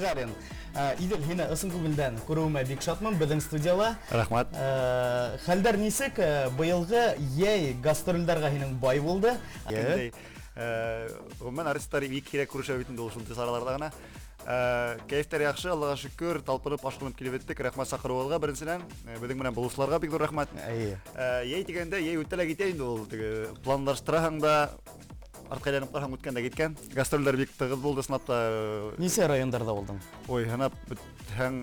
Гарин, Идел, һине ысын күңелдән күреүемә бик шатмын беҙҙең студияла. Рәхмәт. Хәлдәр нисек? Быйылғы йәй гастрольдәргә һинең бай булды. Кемдәй? Гомумән, артистлар бик һирәк күрешә бит инде ул шундый сараларда гына. Кәефтәр яхшы, Аллага шөкер, талпынып, ашкынып килеп еттек. Рәхмәт чакыруыгызга беренчедән. Безнең белән булучыларга бик зур рәхмәт. Әйе. Йәй дигәндә, йәй үтә лә китә инде ул. Теге планлаштыраһың да, Артка әйләнеп караһаң, үткән дә киткән. Гастрольләр бик тыгыз булды, сынап та. Нисә райондарда булдың? Ой, һынап бетһәң,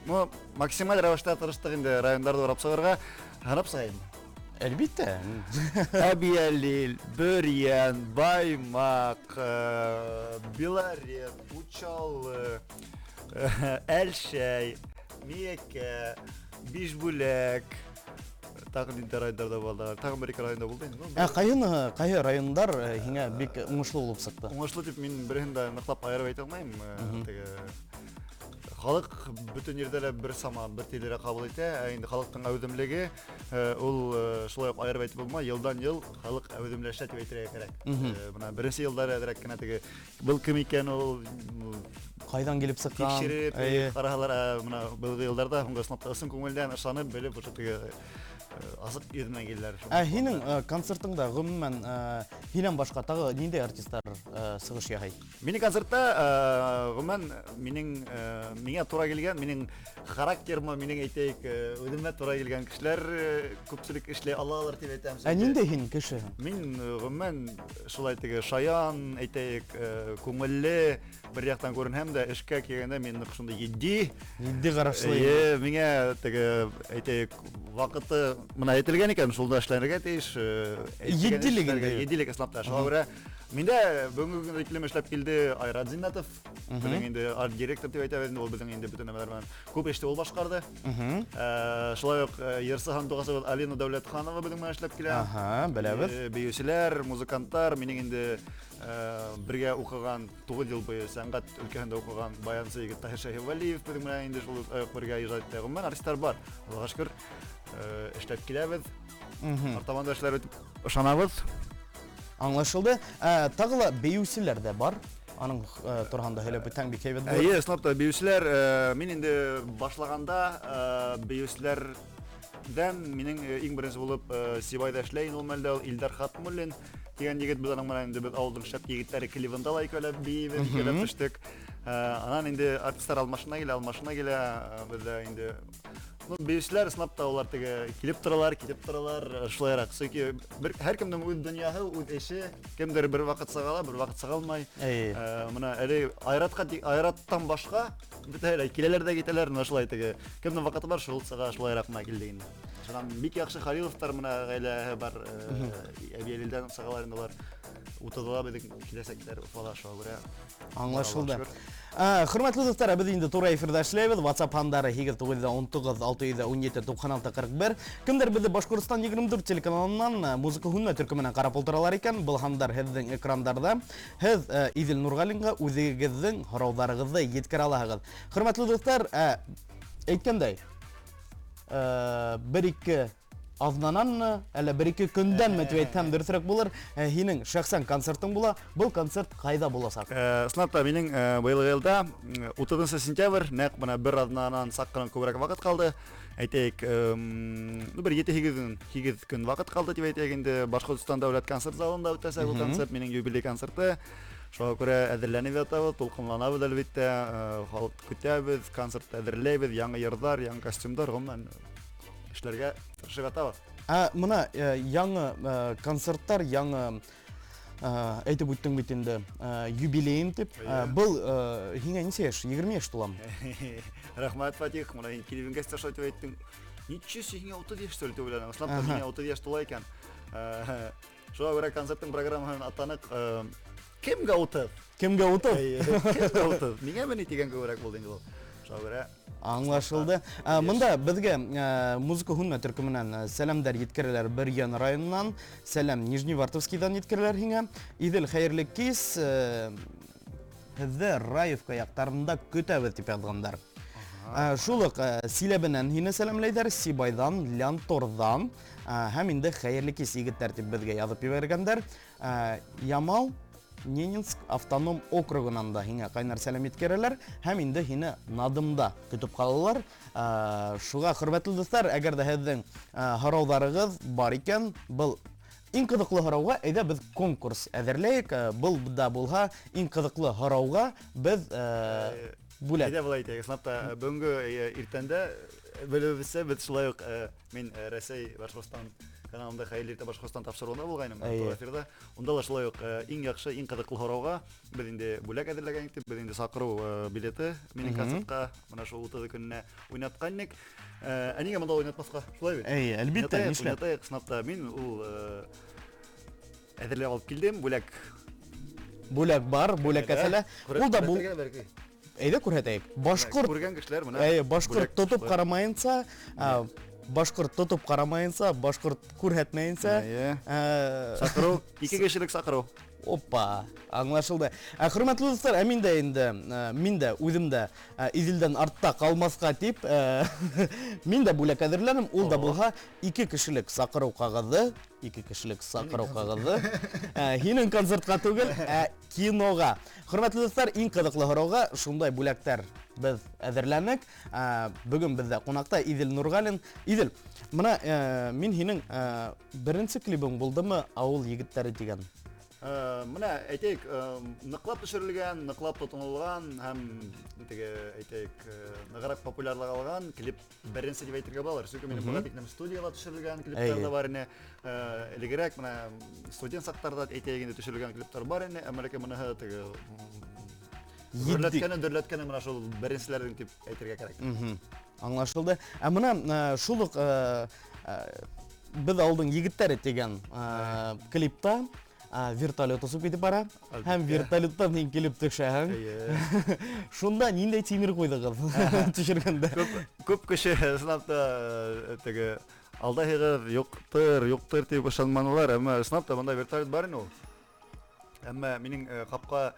ну, максималь рәвештә тырыштык инде районнарда урап чыгарга. Һынап чыгайым. Әлбиттә. Әбиәлил, Бөрьян, Баймак, Белорет, Учалы, Әлшәй, Миякә, Бишбүләк, Тагын нинди райондарда булды? Тагын бер ике районда булды инде. Ә кайны, кайсы райондар һиңә бик уңышлы булып чыкты? Уңышлы дип мин берсен дә ныклап аерып әйтә алмыйм. Теге халык бөтен җирдә дә бер сама, бер телерә кабул итә. Ә инде халыкның әүдемлеге ул шулай ук аерып әйтеп булмый. Елдан-ел халык әүдемләшә дип әйтергә кирәк. Менә беренче еллар әзрәк кенә теге Был кем икән ул? Кайдан килеп чыккан? Тикшереп, караһалар, менә былгы елларда һуңгы сынапта ысын күңелдән ышанып, белеп, уже теге асык йөз белән килделәр. Ә һинең концертыңда гомумән һинән башка тагы нинди артистлар чыгыш яһый? Минем концертта гомумән минең миңа тура килгән, минең характерыма, минең әйтәйек, үземә тура килгән кешеләр күпчелек эшли алалар дип әйтәм. Ә нинди һин кеше? Мин гомумән Шулай теге шаян, әйтәйек, күңелле бер яктан күренһәм дә, эшкә килгәндә мин нык шундый җитди. Җитди карашлы. Әйе, миңа теге, әйтәйек, вакыты менә әйтелгән икән, шул да эшләнергә тиеш. Җитдилек инде. Җитдилек ысынлап та. Шуңа күрә миндә бүгенге көндә килем эшләп килде Айрат Зиннәтов. Безнең инде арт-директор дип әйтәбез инде, ул безнең инде бөтен нәмәләр белән күп эшне ул башкарды. Шулай ук йырчы һәм Алина Дәүләтханова безнең белән эшләп килә. Ага, беләбез. Биючеләр, музыкантлар, минем инде бергә укыган, 9 ел буе сәнгать өлкәһендә укыган баянчы егет Таһир Шәһивәлиев безнең белән инде шул ук бергә иҗат итә. Гомумән, артистлар бар. Аллага шөкер, эшләп киләбез. Артабан да эшләр итеп ышанабыз. Аңлашылды. Тагы ла биючеләр дә бар. Аның турында һөйләп үтсәң бик әйбәт булыр. Әйе, ысынлап та биючеләр, мин инде башлаганда биючеләрдән минең иң беренче булып Сибайда эшләй инде ул мәлдә ул Илдар Хатмуллин дигән егет, без аның белән инде без авылдың шәп егетләре клибында ла икәүләп биибез, икәүләп төштек. Анан инде артистлар алмашына килә, алмашына килә, бездә инде Ну, биючеләр ысынлап та алар теге килеп торалар, китеп торалар, шулайрак. Чөнки бер һәркемнең үз дөньясы, үз эше. Кемдер бер вакыт чыга ала, бер вакыт чыга алмай. Менә әле Айратка Айраттан башка бөтә киләләр дә китәләр, менә шулай теге. Кемнең вакыты бар, шул чыга, шулайрак менә килде инде. Шуннан бик яхшы Халиловтар менә гаиләһе бар, Әбиәлилдән чыгалар инде алар. Утызда безнең киләчәкләр Уфада, шуңа күрә. Аңлашылды. Хөрмәтле дуслар, без инде туры эфирда эшләйбез. WhatsApp һандары 8919 617 96 41. Кемдер безне Башкортстан 24 телеканалыннан музыка һүнмә төркеменнән карап утыралар икән, был һандар һеҙҙең экрандарда. Һеҙ Идел Нургалинга үҙегеҙҙең һорауҙарығыҙҙы еткерә алаһығыҙ. Хөрмәтле дуслар, әйткәндәй, бер-ике аҙнананмы, әллә бер-ике көндәнме дип әйтһәм дөресрәк булыр, һинең шәхсән концертың була. Был концерт ҡайҙа буласаҡ? Ысынлап та, минең быйылғы йылда 30 сентябрь, нәҡ бына бер аҙнанан саҡ ҡына күберәк ваҡыт ҡалды. Әйтәйек, ну, бер ете-һигеҙ көн, һигеҙ көн ваҡыт ҡалды тип әйтәйек инде. Башҡортостан дәүләт концерт залында үтәсәк ул концерт, минең юбилей концерты. Шуңа күрә әҙерләнеп ятабыҙ, тулҡынланабыҙ әлбиттә, халыҡ көтәбеҙ, концерт әҙерләйбеҙ, яңы йырҙар, яңы костюмдар, ғөмүмән, эшләргә тырышып ятабыҙ. Ә мына яңы концерттар, яңы әйтеп үттең бит инде, юбилейым дип. Был һиңә нисә йәш? 20 йәш туламы? Рәхмәт, Фатих, мына һин килеп ингәс тә шулай дип әйттең. Ничего себе, һиңә 30 йәш түгел дип уйладым. Ысынлап та миңа 30 йәш тула икән. Шуңа күрә концерттың программаһын атанык. Кемгә 30? Кемгә 30? Кемгә 30? Миңәме ни дигән күбрәк булды инде ул. Шуңа күрә Аңлашылды. Монда безгә музыка һүнмә төркеменнән сәламдәр еткерәләр Бөрйән районыннан. Сәлам Нижневартовскийдан еткерәләр һиңә. Идел, хәерле кис. Һеҙҙе Раевка яҡтарында көтәбеҙ дип яҙғандар. Шул уҡ Силәбенән һине сәламләйҙәр, Сибайҙан, Лянторҙан һәм инде хәерле кис егеттәр дип беҙгә яҙып ебәргәндәр. Ямал. Ненецк автоном округынан да һиңә ҡайнар сәләм еткерәләр һәм инде һине Надымда көтөп ҡалалар. Шуға, хөрмәтле дуҫтар, әгәр ҙә һеҙҙең һорауҙарығыҙ бар икән, был иң ҡыҙыҡлы һорауға әйҙә беҙ конкурс әҙерләйек. Был да булһа иң ҡыҙыҡлы һорауға беҙ бүләк. Әйҙә былай итәйек. Ысынлап та, бөгөнгө иртәндә белеүебеҙсә, беҙ шулай уҡ мин Рәсәй Башҡортостан каналында Хәйерле иртә Башҡортостан тапшырыуында булғайным, эфирҙа. Унда ла шулай уҡ иң яҡшы, иң ҡыҙыҡлы һорауға беҙ инде бүләк әҙерләгән инек, беҙ инде саҡырыу билеты минең концертҡа мына шул 30 көнөнә уйнатҡан инек. Ә ниңә бында уйнатмаҫҡа? Шулай бит? Эйе, әлбиттә, нишләп? Уйнатайыҡ, ысынлап та мин ул әҙерләп алып килдем, бүләк. Бүләк бар, бүләк әсәлә. Ул да бу Әйҙә күрһәтәйек. Башҡорт күргән кешеләр менә. Әйе, башҡорт тотоп ҡарамайынса, башҡорт тотоп ҡарамайынса, башҡорт күрһәтмәйенсә. Саҡырыу, ике кешелек саҡырыу. Опа, аңлашылды. Хөрмәтле дуҫтар, ә мин дә инде, мин дә үҙем дә Иҙелдән артта ҡалмаҫҡа тип, мин дә бүләк әҙерләнем. Ул да булһа ике кешелек саҡырыу ҡағыҙы, ике кешелек саҡырыу ҡағыҙы. Һинең концертҡа түгел, ә киноға. Хөрмәтле дуҫтар, иң ҡыҙыҡлы һорауға шундай бүләктәр беҙ әҙерләнек. Бөгөн беҙҙә ҡунаҡта Иҙел Нурғәлин. Иҙел, мына мин һинең беренсе клибың булдымы Ауыл егеттәре тигән? Мына әйтәйек, ныҡлап төшөрөлгән, ныҡлап тотонолған һәм теге әйтәйек, нығыраҡ популярлыҡ алған клип беренсе тип әйтергә булалыр. Сөнки минең быға тиклем студияла төшөрөлгән клиптар ҙа бар ине. Элегерәк мына студент саҡтарҙа әйтәйек инде төшөрөлгән клиптар бар ине, әммә ләкин быныһы теге дөрләткәне, дөрләткәне мына шул беренселәрҙең тип әйтергә кәрәк. Аңлашылды. Ә мына шул уҡ беҙ ауылдың егеттәре тигән клипта вертолет осоп китеп бара. Һәм вертолеттан һин килеп төшәһең. Шунда ниндәй тимер ҡуйҙығыҙ төшөргәндә? Күп кеше ысынлап та теге алдайһығыҙ, юҡтыр, юҡтыр тип ышанманылар, әммә ысынлап та бында вертолет бар ине ул. Әммә минең ҡапҡа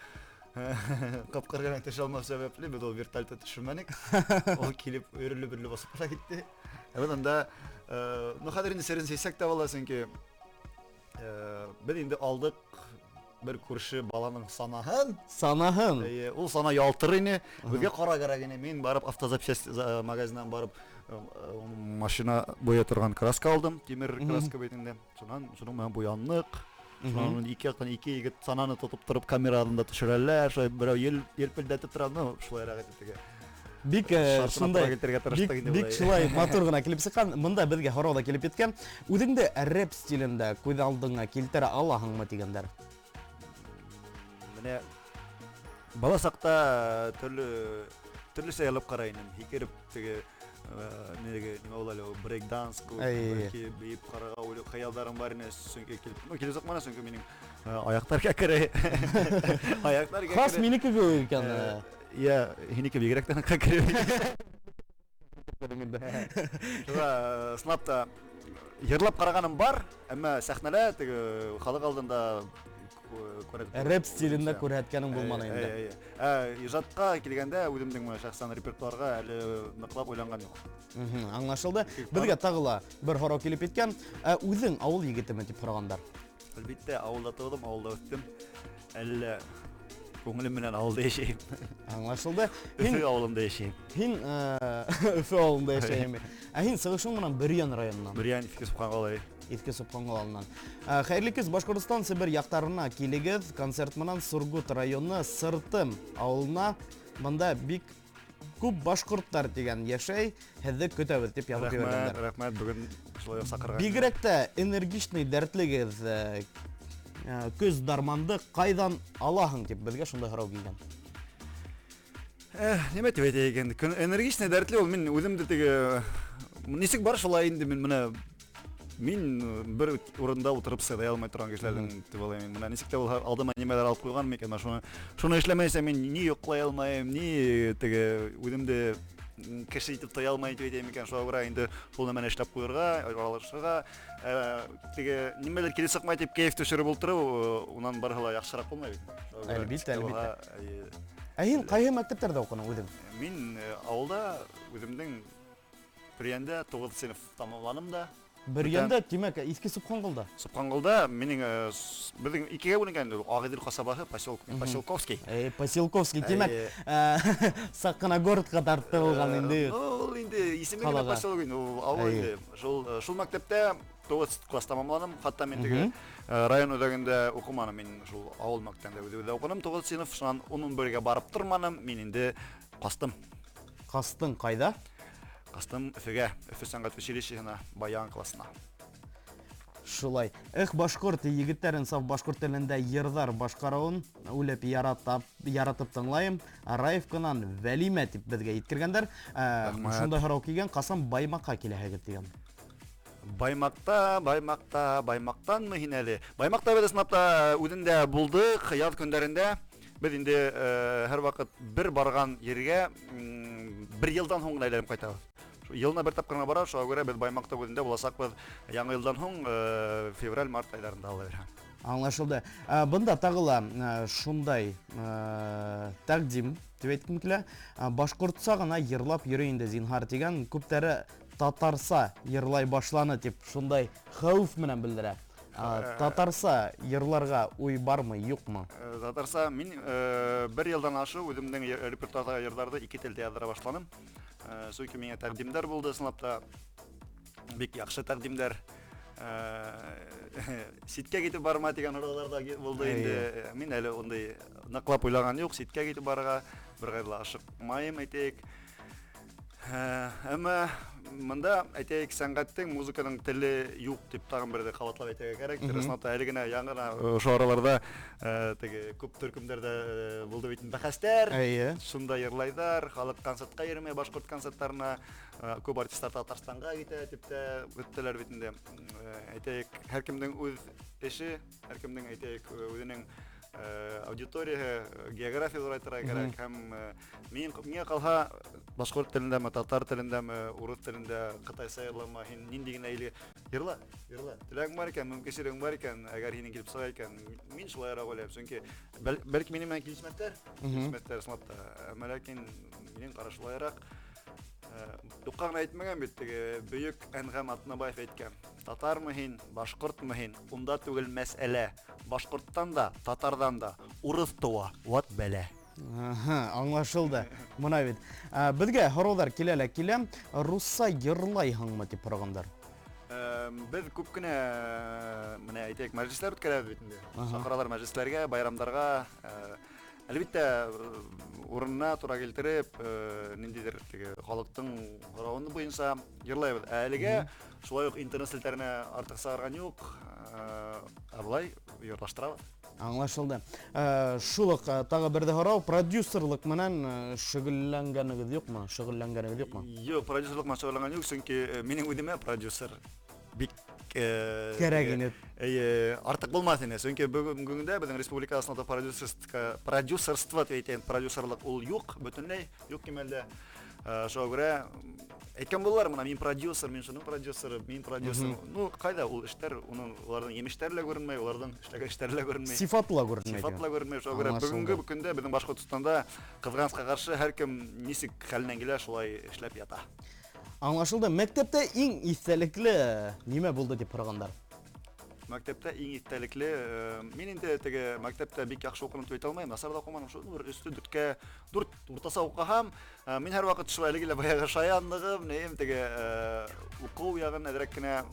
төшә алмау сәбәпле беҙ ул вертолетта төшөрмәнек. Ул килеп өрөлөп-өрөлөп осоп ҡына китте. Ә беҙ анда, ну хәҙер инде серен сисәк тә була, сөнки беҙ инде алдыҡ бер күрше баланың санаһын. Санаһын? Эйе, ул сана ялтыр ине. Беҙгә ҡара кәрәк ине. Мин барып автозапчасть магазиннан барып машина буя торған краска алдым. Тимер краска бит инде. Шунан, шуның менән буянныҡ. Шунан ике яҡтан ике егет сананы тотоп тороп камера алдында төшөрәләр. Шулай берәү елпелдәтеп тора, ну, шулайыраҡ итеп теге. Бик шундай, бик шулай матур ғына килеп сыҡҡан. Бында беҙгә һорау ҙа килеп еткән. Үҙеңде рэп стилендә күҙ алдыңа килтерә алаһыңмы тигәндәр? Менә бала саҡта төрлөсә ялып ҡарай инем. Һикереп теге неге нимә була әле ул, брейк-данс кеүек, бәлки бейеп ҡарарға уйлап хыялдарым бар ине. Сөнки килеп, ну, килеп сыҡманы, сөнки минең аяҡтар кәкере. Аяҡтар кәкере. Хас минеке кеүек икән. Я, һинеке бигерәк тә кәкере. Шуға, ысынлап та йырлап ҡарағаным бар, әммә сәхнәлә теге халыҡ алдында күрһәткән. Рэп стилендә күрһәткәнең булманы инде. Ижадҡа килгәндә үҙемдең менә шәхсән репертуарға әле ныҡлап уйланған юҡ. Аңлашылды. Беҙгә тағы ла бер һорау килеп еткән. Үҙең ауыл егетеме тип һорағандар? Әлбиттә, ауылда тыуҙым, ауылда үҫтем. Әллә күңелем менән ауылда йәшәйем. Аңлашылды. Өфө ауылында йәшәйем. Һин Өфө ауылында йәшәйем. Ә һин сығышың менән Бөрйән районынан. Бөрйән, Иҫке Субханҡол. Иҫке Субханҡоланан. Хәйерле кис, Башҡортостан Себер яҡтарына килегеҙ. Концерт менән Сургут районы Сыртым ауылына. Бында бик күп башҡорттар тигән йәшәй. Һеҙҙе көтәбеҙ тип яҙып Рәхмәт, ебәргәндәр. рәхмәт, бөгөн шулай уҡ саҡырған. Бигерәк тә энергичный дәртлегеҙ, көс дарманды ҡайҙан алаһың тип беҙгә шундай һорау килгән. Нимә тип әйтәйек инде? Энергичный дәртле ул, мин үҙем дә теге, нисек бар шулай инде мин менә мин бер урында ултырып сыҙай алмай торған кешеләрҙең тип уйлайым. Мин менә нисек тә булһа алдыма нимәләр алып ҡуйған микән, менә шуны эшләмәйсә мин ни йоҡлай алмайым, ни теге үҙемде кеше итеп тоя алмайым тип әйтәйем микән. Шуға күрә инде шул нәмәне эшләп ҡуйырға, аралашырға, теге нимәлер килеп сыҡмай тип кәйеф төшөрөп ултырыу, унан барыһы ла яҡшыраҡ булмай бит. Шуға күрә Әлбиттә, нисек тә булһа, әлбиттә. әйе. Ә һин ҡайһы мәктәптәрҙә уҡының үҙең? Мин ауылда үҙемдең Бөрйәндә 9 синыф тамамланым да. Бөрйәндә, тимәк, Иҫке Субханҡолда. Субханҡолда минең беҙҙең икегә бүленгән инде, Ағиҙел ҡасабаһы, поселок, Поселковский. Поселковский, тимәк, саҡ ҡына городҡа тарттырылған инде. Ул инде исеме генә поселок инде, ул ауыл инде. Шул мәктәптә 9 класс тамамланым, хатта мин теге район үҙәгендә уҡыманым, мин шул ауыл мәктәбендә үҙебеҙҙә уҡыным 9 синыф, шунан 11-гә барып торманым, мин инде ҡастым. Ҡастың ҡайҙа? Ҡастым Өфөгә, Өфө сәнғәт училищеһына, баян классына. Шулай. Эх, башҡорт егеттәрен саф башҡорт телендә йырҙар башҡарыуын үлеп яратып тыңлайым. Раевканан Вәлимә тип беҙгә еткергәндәр. Шундай һорау килгән, ҡасан Баймаҡҡа киләһегеҙ тигән. Баймаҡта, Баймаҡта, Баймаҡтанмы һин әле? Баймаҡта беҙ ысынлап та үҙендә булдыҡ, яҙ көндәрендә. Беҙ инде һәр ваҡыт бер барған ергә бер йылдан һуң ғына әйләнеп ҡайтабыҙ. Йылына бер тапҡыр ғына барабыҙ, шуға күрә беҙ Баймаҡта үҙендә буласаҡбыҙ. Яңы йылдан һуң февраль, март айҙарында ала бирһә. Аңлашылды. Бында тағы ла шундай тәҡдим тип әйткем килә. Башҡортса ғына йырлап йөрөй инде зинһар тигән, күптәре татарса йырлай башланы тип шундай хәүеф менән белдерә. Татарса йырларға уй бармы, юҡмы? Татарса мин бер йылдан ашыу үҙемдең репертуарҙағы йырҙарҙы ике телдә яҙҙыра башланым. Сөнки миңә тәҡдимдәр булды, ысынлап та бик яҡшы тәҡдимдәр. Ситкә китеп барма тигән һораулар да булды инде. Мин әле ундай ныҡлап уйлаған юҡ, ситкә китеп барырға бер ҡайҙа ла ашыҡмайым, әйтәйек. Әммә мында, әйтәйек, сәнғәттең, музыканың теле юҡ тип тағын берҙе ҡабатлап әйтергә кәрәк. Ысынлап та әле генә яңы ғына ошо араларҙа теге күп төркөмдәрҙә булды бит бәхәстәр. Шунда йырлайҙар, халыҡ концертҡа йөрөмәй, башҡорт концерттарына, күп артистар Татарстанға китә тип тә үттеләр бит инде. Әйтәйек, һәр кемдең үҙ эше, һәр кемдең, әйтәйек, үҙенең аудиторияһы, география ҙурайтырға кәрәк. Һәм миңә ҡалһа, башҡорт телендәме, татар телендәме, урыҫ телендә, ҡытайса йырлама, һин ниндәй генә илгә йырла, йырла. Теләгең бар икән, мөмкинселегең бар икән, әгәр һинең килеп сыға икән, мин шулайыраҡ уйлайым. Сөнки бәлки минең менән килешмәҫтәр, килешмәҫтәр ысынлап та. Әммә ләкин минең ҡараш шулайыраҡ. Юҡҡа ғына әйтмәгән бит теге бөйөк Әнғәм Атнабаев әйткән: татармы һин, башҡортмы һин, унда түгел мәсьәлә. Башҡорттан да, татарҙан да урыҫ тыуа, ват бәлә. Аһа, аңлашылды. Мына бит. Беҙгә һорауҙар килә лә килә. Русса йырлайһыңмы тип һорағандар. Беҙ күп кенә, менә әйтәйек, мәжлестәр үткәрәбеҙ бит инде. Саҡыралар мәжлестәргә, байрамдарға. Әлбиттә, урынына тура килтереп, ниндәйҙер теге халыҡтың һорауы буйынса йырлайбыҙ. Ә әлегә шулай уҡ интернет селтәренә артыҡ сығарған юҡ. Ә былай йырлаштырабыҙ. Аңлашылды. Шул уҡ тағы бер ҙә һорау, продюсерлыҡ менән шөғөлләнгәнегеҙ юҡмы? Шөғөлләнгәнегеҙ юҡмы? Юҡ, продюсерлыҡ менән шөғөлләнгән юҡ, сөнки минең үҙемә продюсер бик кәрәк ине. Эйе, артыҡ булмаҫ ине. Сөнки бөгөнгө көндә беҙҙең республика арасында продюсерство тип әйтәйем, продюсерлыҡ ул юҡ, бөтөнләй юҡ кимәлдә. Шуға күрә әйткән булалар, мына мин продюсер, мин шуның продюсеры, мин продюсер. Ну, ҡайҙа ул эштәр, уның, уларҙың емештәре лә күренмәй, уларҙың эшләгән эштәре лә күренмәй. Сифаты ла күренмәй. Сифаты ла күренмәй. Шуға күрә бөгөнгө көндә беҙҙең Башҡортостанда ҡыҙғанысҡа ҡаршы һәр кем нисек хәленән килә, шулай эшләп ята. Аңлашылды. Мәктәптә иң иҫтәлекле нимә булды тип һорағандар? Мәктәптә иң иҫтәлекле, мин инде теге мәктәптә бик яҡшы уҡыным тип әйтә алмайым, насар ҙа уҡыманым, шул бер өстө дүрткә, дүрт уртаса уҡыһам, мин һәр ваҡыт шул әлеге лә баяғы шаянлығым, нейем, теге уҡыу яғын әҙерәк кенә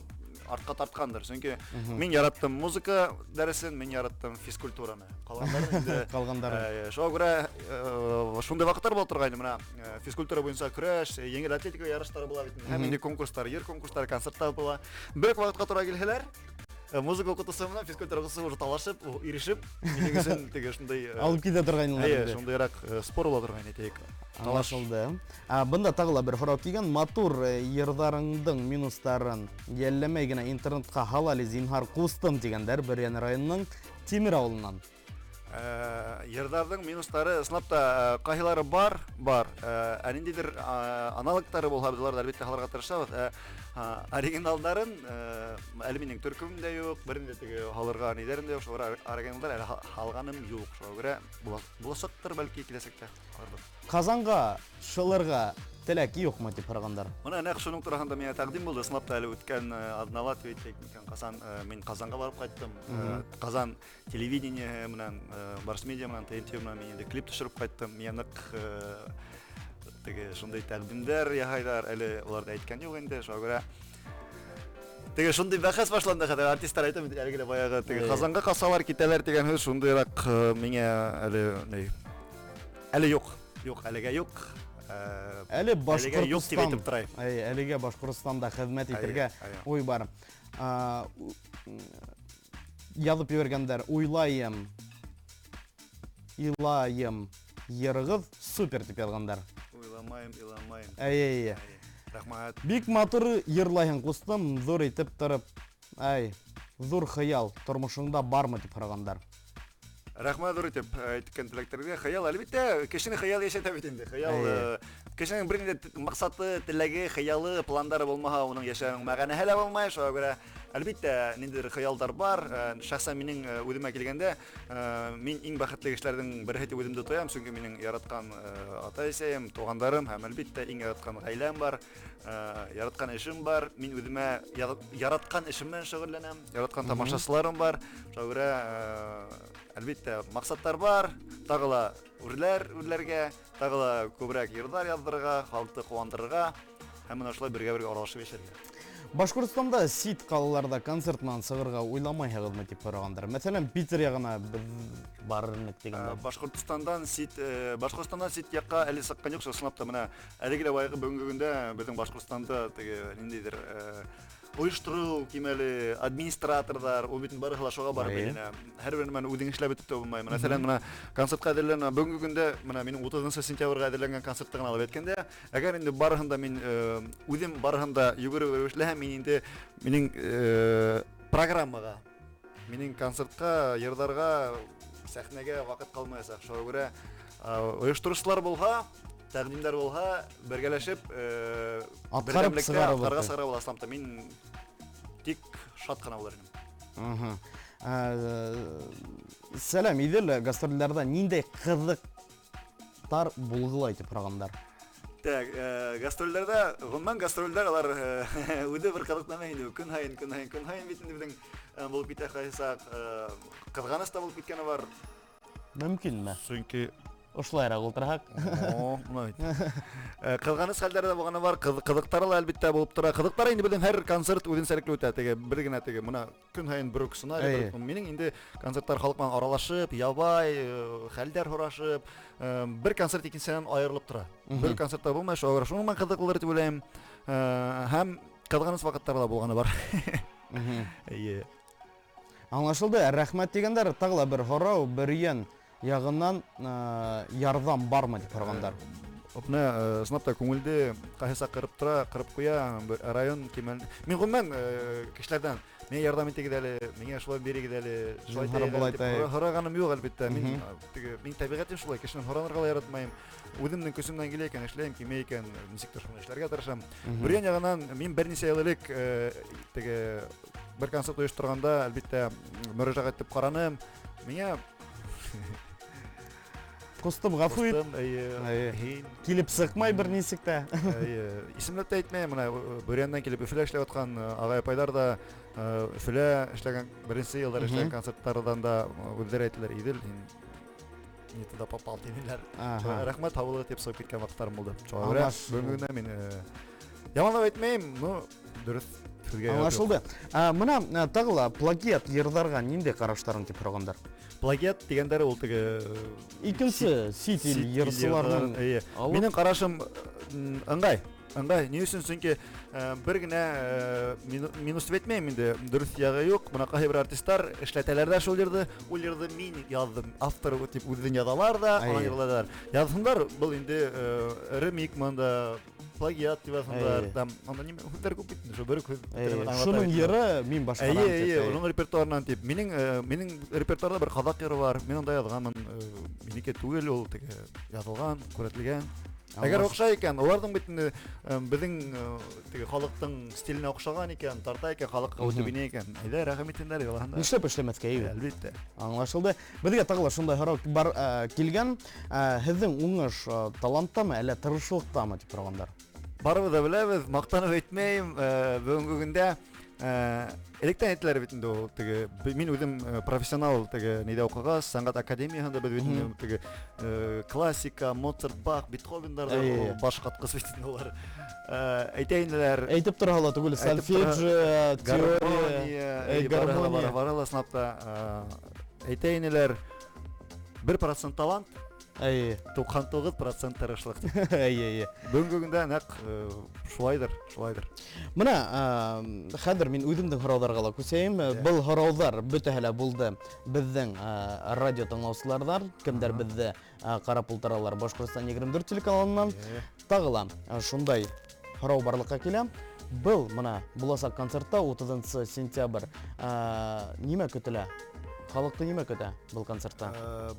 артҡа тартҡандыр. Сөнки мин яраттым музыка дәресен, мин яраттым физкультураны. Ҡалғандарын инде, Ҡалғандарын. Шуға күрә шундай ваҡыттар була торғайны, мына физкультура буйынса көрәш, еңел атлетика ярыштары була бит инде. Һәм инде конкурстар, йыр конкурстары, концерттар була. Бер үк ваҡытҡа тура килһәләр, музыка уҡытыусы менән физкультура уҡытыусы уже талашып, ирешеп, минең өсөн теге шундай алып китә торғайнылар Эйе, инде. шундайыраҡ спор була торғайны, әйтәйек. Талаш. Аңлашылды. Бында тағы ла бер һорау килгән. Матур йырҙарыңдың минустарын йәлләмәй генә интернетҡа һал әле, зинһар ҡустым тигәндәр Бөрйән районының Тимер ауылынан. Йырҙарҙың минустары ысынлап та ҡайһылары бар, бар. Ә ниндәйҙер аналогтары булһа, беҙ уларҙы әлбиттә һалырға тырышабыҙ. Оригиналдарын әле минең төркөмөм дә юҡ, бер ниндәй теге һалырға ниҙәрем дә юҡ, шуға оригиналдар әле һалғаным юҡ. Шуға күрә буласаҡтыр бәлки киләсәктә. Ҡазанға шылырға Теләк юҡмы тип һорағандар. Мына нәҡ шуның тураһында миңә тәҡдим булды. Ысынлап та әле үткән аҙнала тип әйтәйек микән, ҡасан мин Ҡазанға барып ҡайттым. Ҡазан телевидение менән, Барс медиа менән, ТНТ менән мин инде клип төшөрөп ҡайттым. Миңә ныҡ теге шундай тәҡдимдәр яһайҙар, әле уларҙы әйткән юҡ инде, шуға күрә теге шундай бәхәс башланды хәҙер. Артисттар әйтәм бит, әлеге лә баяғы теге Ҡазанға ҡасалар, китәләр тигән һүҙ шундайыраҡ миңә әле ни әле юҡ. Юҡ, әлегә юҡ. Әле Әлегә юҡ тип Башҡортостан, әйтеп торайым. әй, әлегә Башҡортостанда хеҙмәт итергә уй бар. Яҙып ебәргәндәр, уйлайым, илайым, йырығыҙ супер тип яҙғандар. Уйламайым, иламайым. Әй, әй, әй. Рәхмәт. Бик матур йырлайһың, ҡустым, ҙур итеп тороп, әй, ҙур хыял тормошоңда бармы тип һорағандар. Рәхмәт ҙур итеп әйткән теләктәргә. Хыял, әлбиттә, кешене хыял йәшәтә бит инде. Хыял, кешенең бер ниндәй маҡсаты, теләге, хыялы, пландары булмаһа, уның йәшәүенең мәғәнәһе лә булмай. Шуға күрә, әлбиттә, ниндәйҙер хыялдар бар. Шәхсән минең үҙемә килгәндә, мин иң бәхетле кешеләрҙең береһе тип үҙемде тоям, сөнки минең яратҡан ата-әсәйем, туғандарым һәм әлбиттә иң яратҡан ғаиләм бар, яратҡан эшем бар. Мин үҙемә яратҡан эшем менән шөғөлләнәм, яратҡан тамашасыларым бар. Шуға күрә, әлбиттә, маҡсаттар бар, тағы ла үрләр үрләргә, тағы ла күберәк йырҙар яҙҙырырға, халыҡты ҡыуандырырға һәм бына шулай бергә-бергә аралашып йәшәргә. Башҡортостанда сит ҡалаларҙа концерт менән сығырға уйламайһығыҙмы тип һорағандар. Мәҫәлән, Питер яғына беҙ барыр инек тигәндәр. Башҡортостандан сит яҡҡа әле сыҡҡан юҡ, ысынлап та бына әлеге лә баяғы бөгөнгө көндә беҙҙең Башҡортостанда теге ниндәйҙер ойоштороу кимәле, администраторҙар, ул бит барыһы ла шуға барып әйләнә. Һәр бер нәмәне үҙең эшләп бөтөп тә булмай. Мәҫәлән, бына концертҡа әҙерләнә, бөгөнгө көндә бына минең утыҙынсы сентябргә әҙерләнгән концертты ғына алып әйткәндә, әгәр инде барыһын да мин үҙем барыһын да йүгереп эшләһәм, мин инде минең программаға, минең концертҡа, йырҙарға, сәхнәгә ваҡыт ҡалмаясаҡ. Шуға күрә ойоштороусылар булһа, тәҡдимдәр булһа, бергәләшеп Атҡарып берҙәмлектә сығарып атҡарға бөттө. сығара аласам та мин тик шат ҡына булыр инем. Сәләм, Иҙел, гастролдәрҙә ниндәй ҡыҙыҡтар булғылай тип һорағандар? Так, гастролдәрҙә, ғөмүмән гастролдәр алар үҙе бер ҡыҙыҡ нәмә инде. Көн һайын, көн һайын, көн һайын бит инде беҙҙең булып китә ҡайһысаҡ ҡыҙғаныс та булып киткәне бар. Мөмкинме? Сөнки Ошолайыраҡ ултырһаҡ. О, мына бит. Ҡыҙғаныс хәлдәре дә булғаны бар, ҡыҙыҡтары ла әлбиттә булып тора. Ҡыҙыҡтары инде беҙҙең һәр концерт үҙенсәлекле үтә. Теге бер генә теге мына көн һайын бер үк сценарий, бер үк. Минең инде концерттар халыҡ менән аралашып, ябай, хәлдәр һорашып, бер концерт икенсеһенән айырылып тора. Бер концертта булмай, шуға күрә шуның менән ҡыҙыҡлылыр тип уйлайым. Һәм ҡыҙғаныс ваҡыттары ла булғаны бар. Эйе. Аңлашылды. Рәхмәт тигәндәр, тағы ла бер һорау, Бөрйән яғынан ярҙам бармы тип һорағандар. Бына ысынлап та күңелде ҡайһыса ҡырып тора, ҡырып ҡуя бер район кимәл. Мин ғөмүмән кешеләрҙән миңә ярҙам итегеҙ әле, миңә шулай бирегеҙ әле, шулай Зинһар итегеҙ әле былай тип итәйек. һорағаным юҡ әлбиттә. Мин, теге, мин тәбиғәтем шулай, кешенән һоранырға ла яратмайым. Үҙемдең көсөмдән килә икән, эшләйем, килмәй икән, нисек тә шуны эшләргә тырышам. Бөрйән яғынан мин бер нисә йыл элек теге бер концерт ойошторғанда, әлбиттә, мөрәжәғәт итеп ҡараным. Миңә Ҡустым, ғәфү ит. Ҡустым, эйе, Эйе. һин. Килеп сыҡмай бер нисек тә. Эйе, исемләп тә әйтмәйем, бына Бөрйәндән килеп Өфөлә эшләп ятҡан ағай апайҙар да Өфөлә эшләгән, беренсе йылдар эшләгән концерттарҙан да үҙҙәре әйтәләр, Иҙел, һин не туда попал тинеләр. Рәхмәт, һаулыҡ тип сығып киткән ваҡыттарым булды. Шуға күрә бөгөнгө көндә мин яманлап әйтмәйем, но дөрөҫ һүҙгә яуап юҡ. Аңлашылды. Мына тағы ла плагиат йырҙарға ниндәй ҡараштарың тип һорағандар? Плагиат тигәндәре ул теге Икенсе сит ил сит ил йырсыларының йырҙары, эйе. алып Минең ҡарашым ыңғай. Ыңғай. Ни өсөн? Сөнки бер генә минус тип әйтмәйем инде, дөрөҫ яғы юҡ. Бына ҡайһы бер артисттар эшләтәләр ҙә шул йырҙы, ул йырҙы мин яҙҙым, автор тип үҙен яҙалар ҙа, анан йырлайҙар. Яҙһындар, был инде ремик мында, плагиат тип яҙһындар, там, анда нимә һүҙҙәр күп бит инде, шул бер үк һүҙ телен аңлата Шуның бит. йыры мин башҡарам Эйе, тип, эйе, эйе. уның репертуарынан тип. Минең репертуарҙа бер ҡаҙаҡ йыры бар, мин унда яҙғанмын, минеке түгел, ул теге яҙылған, күрһәтелгән. Әгәр оҡшай икән, уларҙың бит инде беҙҙең теге халыҡтың стиленә оҡшаған икән, тарта икән, халыҡҡа үтеп инә икән. Әйҙә, рәхим итһендәр, илаһында. Нишләп эшләмәҫкә, әйе? Әлбиттә. Аңлашылды. Беҙгә тағы ла шундай һорау бар килгән. Һеҙҙең уңыш таланттамы, әллә тырышлыҡтамы тип һорағандар. Барыбыҙ да беләбеҙ, маҡтанып әйтмәйем, бөгөнгө көндә электән әйтеләр бит инде ул теге мин үҙем профессионал теге ниҙә уҡығас, сәнғәт академияһында беҙ бит инде теге классика, Моцарт, Бах, Бетховендарҙы баш ҡатҡыс бит инде улар. Әйтә инеләр. Әйтеп тораһа ла түгел, сольфеджио, теория, гармония. Бары ла ысынлап та әйтә инеләр 1% талант, 99% тырышлыҡ. Әйе. Бөгөнгө көндә нәҡ шулайҙыр, шулайҙыр. Мына хәҙер мин үҙемдең һорауҙарға ла күсәйем. Был һорауҙар бөтәһе лә булды беҙҙең радио тыңлаусыларҙар, кемдәр беҙҙе ҡарап ултыралар Башҡортостан 24 телеканалынан. Тағы ла шундай һорау барлыҡҡа килә. Был мына буласаҡ концертта 30 сентябрь нимә көтөлә? Халыҡты нимә көтә был концертта?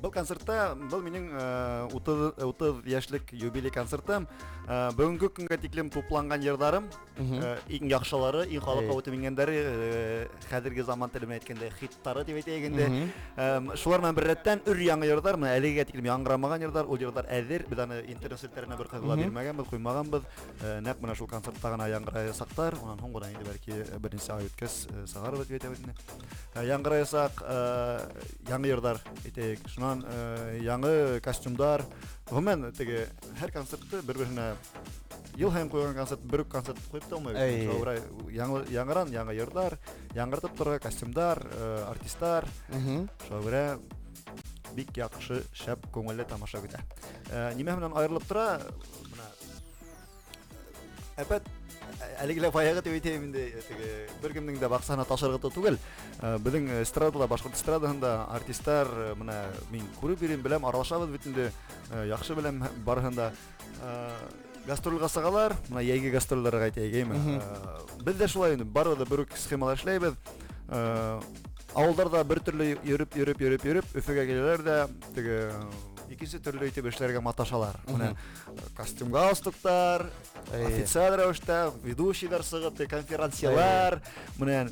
Был концертта был минең 30 йәшлек юбилей концертым. Бөгөнгө көнгә тиклем тупланған йырҙарым, иң яҡшылары, иң халыҡҡа үтеп ингәндәре, хәҙерге заман теле менән әйткәндә хиттары тип әйтәйек инде. Шулар менән бер рәттән өр яңы йырҙар, менә әлегә тиклем яңғырамаған йырҙар, ул йырҙар әҙер. Беҙ аны интернет селтәренә бер ҡайҙа ла бирмәгәнбеҙ, ҡуймағанбыҙ. Нәҡ менә шул концертта ғына яңғыраясаҡтар. Унан һуң ғына инде бәлки бер нисә ай үткәс сығарырбыҙ тип әйтәбеҙ инде. Яңғыраясаҡ яңы йырҙар әйтәйек. Шунан яңы костюмдар. Ғөмүмән, теге һәр концертты бер-береһенә йыл һайын ҡуйған концерт бер үк концерт ҡуйып та булмай. Шуға яңыран яңы йырҙар, яңғыртып торға костюмдар, артисттар. Шуға күрә бик яҡшы, шәп, күңелле тамаша көтә. Нимә менән айырылып тора? Бына әпәт әлеге лә баяғы тип әйтәйем инде, теге бер кемдең дә баҡсаһына таш ырғытыу түгел. Беҙҙең эстрадала, башҡорт эстрадаһында артисттар, мына мин күреп йөрөйөм, беләм, аралашабыҙ бит инде, яҡшы беләм барыһын да. Гастролгә сығалар, мына йәйге гастролдарға әйтәйек, әйме? Беҙ ҙә шулай инде, барыбыҙ да бер үк схемала эшләйбеҙ. Ауылдарҙа бер төрлө йөрөп, йөрөп, йөрөп, йөрөп, Өфөгә киләләр ҙә, теге икенсе төрлө итеп эшләргә маташалар. Менә костюм, галстуктар, официаль рәүештә ведущийҙар сығып, конференциялар, менә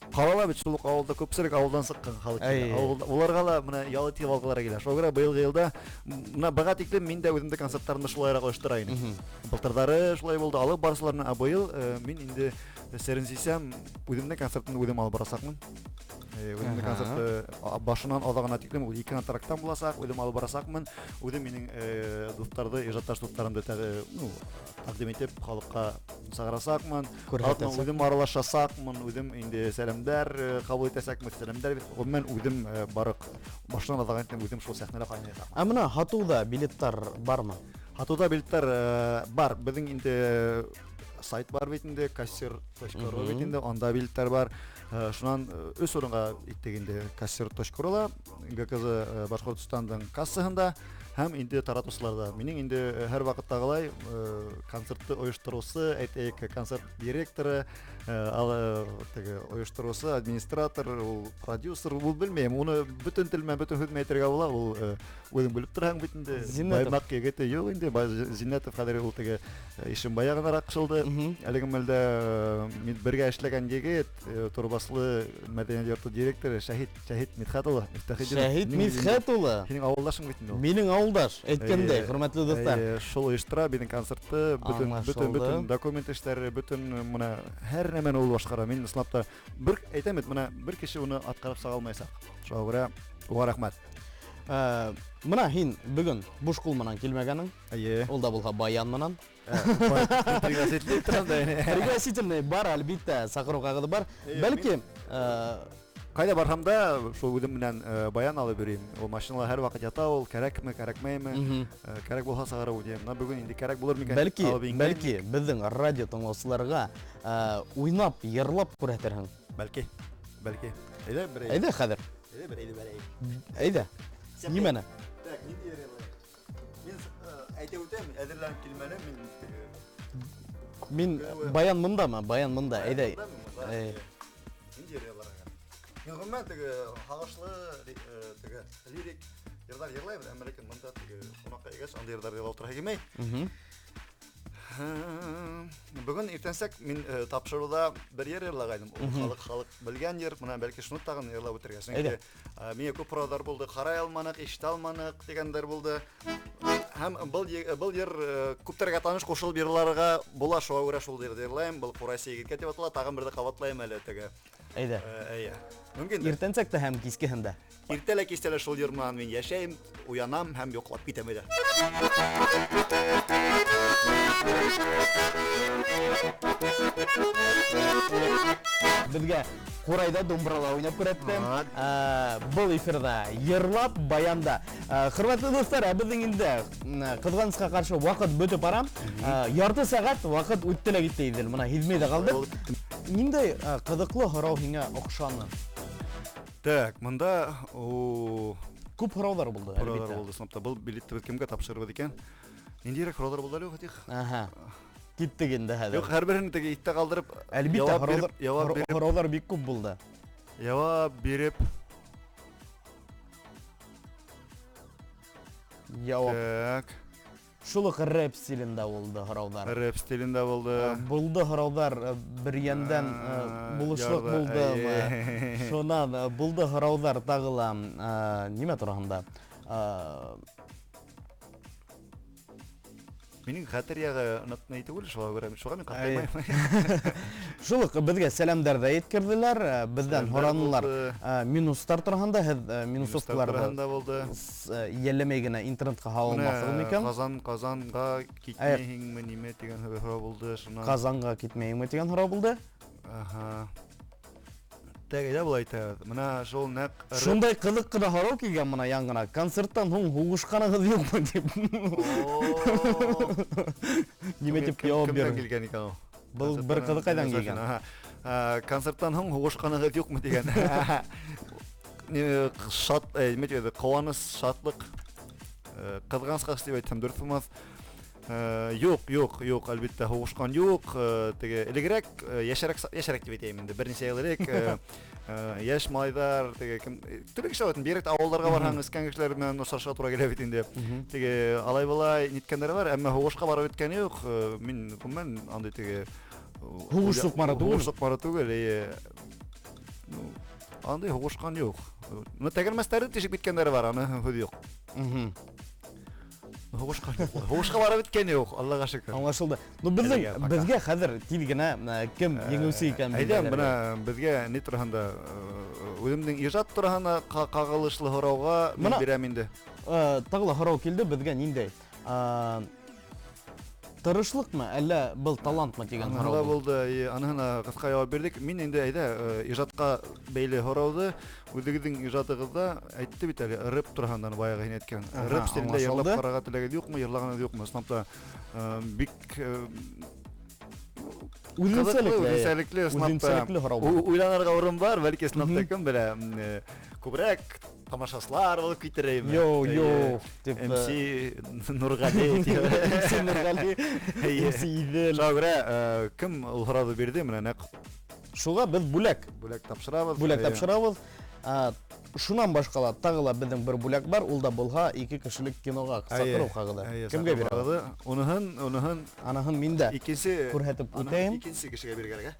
ҡалала бит шул уҡ ауылда күпселек ауылдан сыҡҡан халыҡ килә. Уларға ла менә ял итеп алғылары килә. Шуға күрә быйылғы йылда менә быға тиклем мин дә үҙемдең концерттарымды шулайыраҡ ойоштора инем. Былтырҙары шулай булды, алып барсыларына, ә быйыл мин инде серен сисәм, үҙемдең концертымды үҙем алып барасаҡмын. Үҙемдең концертты башынан аҙағына тиклем ул ике антракттан буласаҡ, үҙем алып барасаҡмын. Үҙем минең дуҫтарҙы, ижадташ дуҫтарымды тәҡдим итеп халыҡҡа сығарасаҡмын. Үҙем аралашасаҡмын, үҙем инде сәләмдәр ҡабул итәсәкмен, сәләмдәр. Ғөмүмән үҙем барыҡ башынан аҙағына тиклем үҙем шул сәхнәлә ҡайнаясаҡмын. Ә мына һатыуҙа билеттар бармы? Һатыуҙа билеттар бар. Беҙҙең инде сайт бар бит инде, кассир.ру бит инде, анда билеттар бар. Шунан өс урынға иттек инде кассир.ру-ла, ГКЗ Башҡортостандың кассаһында һәм инде таратыусыларҙа. Минең инде һәр ваҡыттағылай концертты ойоштороусы, әйтәйек, концерт директоры, теге ойоштороусы, администратор, ул продюсер, ул белмәйем, уны бөтөн тел менән, бөтөн һүҙ менән әйтергә була, ул үҙең белеп тораһың бит инде. Баймаҡ егете юҡ инде, Зиннәтов хәҙер ул теге Ишембай яғынараҡ ҡушылды. Әлеге мәлдә мин бергә эшләгән егет, Торбаслы мәҙәниәт йорто директоры Шәһит Мидхәт улы. Шәһит Мидхәт улы. Һинең ауылдашың бит инде ул. Минең ауылдаш, әйткәндәй, хөрмәтле дуҫтар. Шул ойоштора беҙҙең концертты, бөтөн документ эштәре, бөтөн мына һәр нәмәне ул башҡара. Мин ысынлап та бер әйтәм бит, мына бер кеше уны атҡарып сыға алмаясаҡ. Шуға күрә уға рәхмәт. Мына һин бөгөн буш ҡул менән килмәгәнең. Эйе. Ул да булһа баян менән. Пригласительный торам да. Пригласительный бар, әлбиттә, саҡырыу ҡағыҙы бар. Бәлки ҡайҙа барһам да шул үҙем менән баян алып йөрөйөм. Ул машинала һәр ваҡыт ята ул, кәрәкме, кәрәкмәйме? Кәрәк булһа сығарып үтәм. Мына бөгөн инде кәрәк булыр микән? Бәлки, беҙҙең радио тыңлаусыларға уйнап, йырлап күрһәтерһең. Бәлки, бәлки. Әйҙә бер. Әйҙә хәҙер. Әйҙә бер, әйҙә бер. Әйҙә. Нимәне? Так, ниндәй йырлай? Мин әйтеп үтәм, әҙерләнеп килмәнем мин. Мин баян мындамы? Баян мында, әйҙә. Ниндәй йырларға? Мин ғөмүмән теге һағышлы, теге лирик Йырҙар йырлайбыҙ, әммә ләкин бында теге ҡунаҡҡа килгәс, андай йырҙар йырлап ултыраһы килмәй. Бөгөн иртәнсәк мин тапшырыуҙа бер йыр йырлағайным. Ул халыҡ белгән йыр, бына бәлки шуны тағын йырлап үтергә. Сөнки миңә күп һорауҙар булды, ҡарай алманыҡ, ишетә алманыҡ тигәндәр булды. Һәм был йыр күптәргә таныш, ҡушылып йырларға була, шуға күрә шул йырҙы йырлайым. Был Ҡурайсы егеткә тип атала, тағын берҙе ҡабатлайым әле теге. Әйҙә. Әйе. Мөмкин. Иртәнсәк тә һәм кискеһен дә. Иртә лә кистә лә шул йыр менән мин йәшәйем, уянам һәм йоҡлап китәм әйҙә. Беҙгә ҡурайҙа думбрала уйнап күрһәтте. Был эфирҙа йырлап, баянда. Хөрмәтле дуҫтар, ә беҙҙең инде ҡыҙғанысҡа ҡаршы ваҡыт бөтөп бара. Ярты сәғәт ваҡыт үтте лә китте инде. Бына һиҙмәй ҙә ҡалдыҡ. Ниндәй ҡыҙыҡлы һорау һиңә оҡшаны? Так, мында о күп һорауҙар булды, Һорауҙар әлбиттә. булды, ысынлап та. Был билетты беҙ кемгә тапшырырбыҙ икән? Ниндәйерәк һорауҙар булды әле, Фатих? Аһа. Киттек инде хәҙер. Юҡ, һәр береһен теге иҫтә ҡалдырып, Әлбиттә, яуап биреп, яуап биреп. һорауҙар бик күп булды. Яуап биреп. Яуап. Так. Шул уҡ рэп стилендә булды һорауҙар. Рэп стилендә булды. Булды һорауҙар, бер йәндән, булышлыҡ Ярҙы, булдымы? әйе. Шунан, булды һорауҙар тағы ла, нимә тураһында? Минең хәтер яғы ныҡ ни түгел, шуға күрә, шуға мин Әйе. ҡартаймайым. Шул уҡ беҙгә сәләмдәр ҙә еткерҙеләр, беҙҙән Сәләмдәр һоранылар, булды. минустар тураһында, һеҙ, Минустар минусовкаларҙы тураһында булды. йәлләмәй генә интернетҡа һала Менә алмаҫһығыҙ микән? Казанға китмәйһеңме, нимә тигән һорау булды, шунан. Казанға китмәйһеңме тигән һорау булды. Аһа. Тәк, әйҙә былай итәбеҙ. Бына шул нәҡ рэп Шундай ҡыҙыҡ ҡына һорау килгән бына яңы ғына. Концерттан һуң һуғышҡанығыҙ юҡмы тип. О! Нимә тип яуап Кемдән бирҙең? килгән икән ул? Был бер Концерттан ҡыҙыҡайҙан һуң килгән. Аһа. Концерттан һуң һуғышҡанығыҙ юҡмы тигән. Не, шат, нимә тип әйтә, ҡыуаныс, шатлыҡ, ҡыҙғанысҡа тип әйтһәм дөрөҫ булмаҫ. Юҡ, юҡ, юҡ, әлбиттә, һуғышҡан юҡ. Теге элегерәк, йәшерәк, йәшерәк тип әйтәйем инде, бер нисә йыл элек, йәш малайҙар, теге кем, төрлө кешеләр бит, бигерәк тә ауылдарға барһаң, эскән кешеләр менән осрашырға тура килә бит инде. Теге алай-былай ниткәндәре бар, әммә һуғышҡа барып еткәне юҡ. Мин гомумән андай теге Һуғыш суҡмары түгел. Һуғыш суҡмары түгел, эйе. Ну, андай һуғышҡан юҡ. Ну, тәгәрмәстәрҙе тишеп киткәндәре бар, аны һүҙ юҡ. Һуғышҡан юҡ. Һуғышҡа барып еткән юҡ, Аллаға шөкөр. Аңлашылды. Ну, Әлегә пока. беҙгә хәҙер тиҙ генә, кем еңеүсе икәнен Әйҙә, билдәләргә. бына беҙгә ни тураһында, үҙемдең ижад тураһына ҡағылышлы һорауға мин Бына бирәм инде. Тағы ла һорау килде беҙгә ниндәй? Тырышлыҡмы, әллә был талантмы тигән Аныһы һорау ла булды. булды, эйе, аныһына ҡыҫҡа яуап бирҙек. Мин инде әйҙә, ижадҡа бәйле һорауҙы үҙегеҙҙең ижадығыҙҙа әйтте бит әле, рэп тураһында баяғы һин әйткән. Аһа, Рэп стилендә йырлап аңлашылды. ҡарарға теләгегеҙ юҡмы, йырлағанығыҙ юҡмы? Ысынлап та, бик, Үҙенсәлекле, ҡыҙыҡлы, үҙенсәлекле, ысынлап та. Үҙенсәлекле һорау булды. Уйланырға урын бар, бәлки ысынлап та кем белә, күберәк тамашасылар булып китер ине. Йоу, Эйе. йоу, тип, MC Нурғали тип. MC Нурғали, Эйе. MC Иҙел. Шуға күрә, кем ул һорауҙы бирҙе, менә нәҡ Шуға беҙ бүләк. Бүләк тапшырабыҙ. Бүләк Эйе. тапшырабыҙ. Шунан башҡа ла тағы ла беҙҙең бер бүләк бар, ул да булһа ике кешелек киноға Эйе. саҡырыу ҡағыҙы. Эйе, Кемгә саҡырыу бирәбеҙ? ҡағыҙы. Уныһын, уныһын Аныһын мин дә икенсе күрһәтеп аныһын үтәйем. икенсе кешегә бирергә.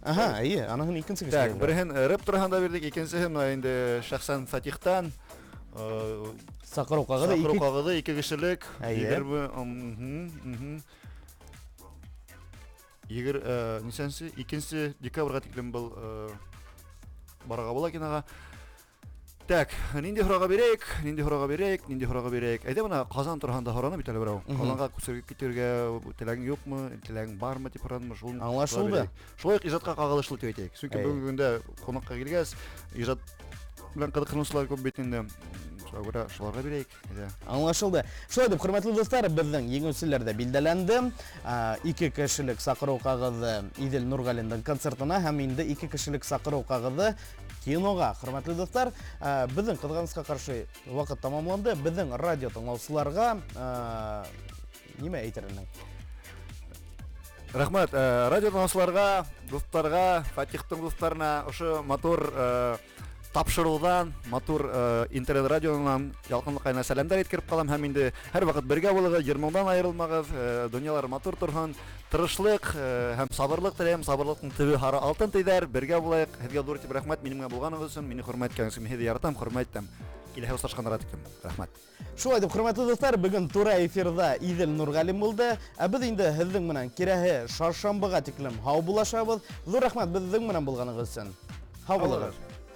Аһа, эйе, аныһын икенсе кешегә Так, бирергә. береһен рэп тураһында бирҙек, икенсеһе мына инде шәхсән Фатихтан, Саҡырыу ҡағыҙы, саҡырыу ике ҡағыҙы, ике кешелек, Эйе. егерме, Егер, нисәнсе, икенсе декабргә тиклем был, барырға була киноға. Так, ниндәй һорауға бирәйек, ниндәй һорауға бирәйек, ниндәй һорауға бирәйек. Әйҙә бына Ҡазан тураһында һораны бит әле берәү. Ҡазанға күсергә китергә теләгең юҡмы, теләгең бармы тип һоранымы, шул Аңлашылды. бирәйек. Шулай уҡ ижадҡа ҡағылышлы тип әйтәйек. Сөнки Әйе. бөгөнгө көндә ҡунаҡҡа килгәс, ижад белән ҡыҙыҡһыныусылар күп бит инде. Шуға күрә шуларға бирәйек. Әйҙә. Аңлашылды. Шулай итеп, хөрмәтле дуҫтар, беҙҙең еңеүселәр ҙә билдәләнде. Ике кешелек саҡырыу ҡағыҙы Иҙел Нурғәлиндең концертына һәм инде ике кешелек саҡырыу ҡағыҙы киноға. Хөрмәтле дуҫтар, беҙҙең ҡыҙғанысҡа ҡаршы ваҡыт тамамланды. Беҙҙең радио тыңлаусыларға, нимә әйтер инең? Рәхмәт, радио тыңлаусыларға, дуҫтарға, Фатихтың дуҫтарына ошо матур, Тапшырыуҙан, матур интернет радионан Ялҡынлы ҡайна сәләмдәр еткереп ҡалам һәм инде һәр ваҡыт бергә булығыҙ, йыр-моңдан айырылмағыҙ, донъялар матур торһон, тырышлыҡ һәм сабырлыҡ теләйем, сабырлыҡтың төбө һары алтын тиҙәр, бергә булайыҡ. Һеҙгә ҙур итеп рәхмәт минең менән булғанығыҙ өсөн, мине хөрмәт иткәнегеҙ өсөн. Мин һеҙҙе яратам, хөрмәт итәм. Киләһе осрашҡандарға тиклем. Рәхмәт. Шулай итеп, хөрмәтле дуҫтар, бөгөн тура эфирҙа Иҙел Нурғәлим булды. Ә беҙ инде һеҙҙең менән киләһе шаршамбыға тиклем һау булашабыҙ. Ҙур рәхмәт беҙҙең менән булғанығыҙ өсөн. Һау булығыҙ.